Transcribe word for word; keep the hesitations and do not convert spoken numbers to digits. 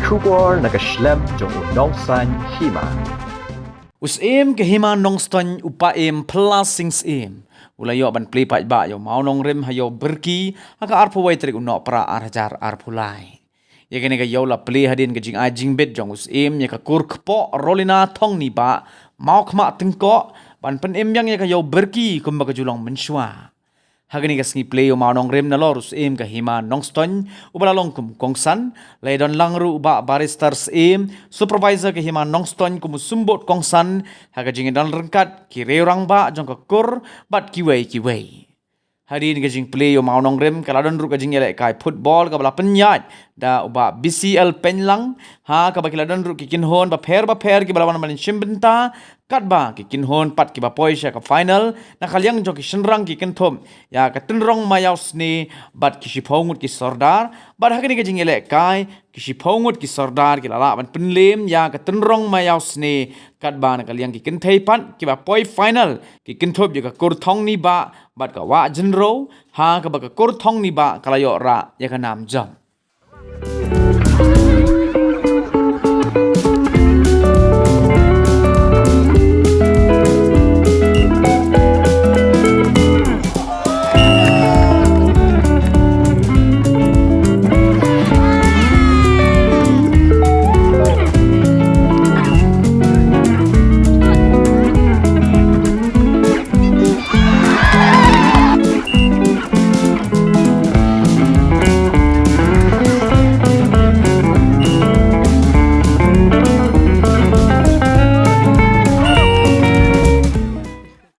Khubor na ka shlem jong u nongsan hima. U Syiem ka hima Nongstoiñ u Paiem Plasing Syiem u la ïoh ban plie paidbah ïa u mawnongrim ha ïew Byrki ha ka arphew wei tarik u Nohprah ar hajar arphew lai. Ïa kane ka ïew la plie hadien ka jingai jingbit jong u Syiem ïa ka kur kpoh Rolina Thongni Bah Mawkhmat Tyngkoh ban pynim biang ïa ka ïew Byrki kumba ka ju long mynshuwa. Ha kane ka sngi plie ïa u mawnongrim nalor u Syiem ka hima Nongstoiñ uba la long kum u kongsan, la ïadon lang ruh u Bah Barrister Syiem, Supervisor ka hima Nongstoiñ kum u symbud kongsan, ha ka jingïadon ryngkat ki riew rangbah jong ka kur bad kiwei kiwei. Hadien ka jingplie ïa u mawnongrim ka la don ruh ka jingïalehkai football kaba la pynïaid da u Bah B C L Pynlang, ha kaba ki la don ruh ki kynhun bapher bapher kiba la wan ban shim bynta, katba ki kynhun pat kiba poi sha ka final na ka liang jong ki shynrang ki kynthup ïa ka Tynrong Maïaw Snieh bad ki shiphew ngut ki sordar, bad ha kane ka jingïalehkai ki shiphew ngut ki sordar ki la lah ban pynliem ïa ka Tynrong Maïaw Snieh, katba na ka liang ki kynthei pat kiba poi final ki kynthup ïa ka kur Thongni Bah bad ka Wah Jynrew, ha kaba ka kur Thongni Bah ka la ïoh rah ïa ka nam jop.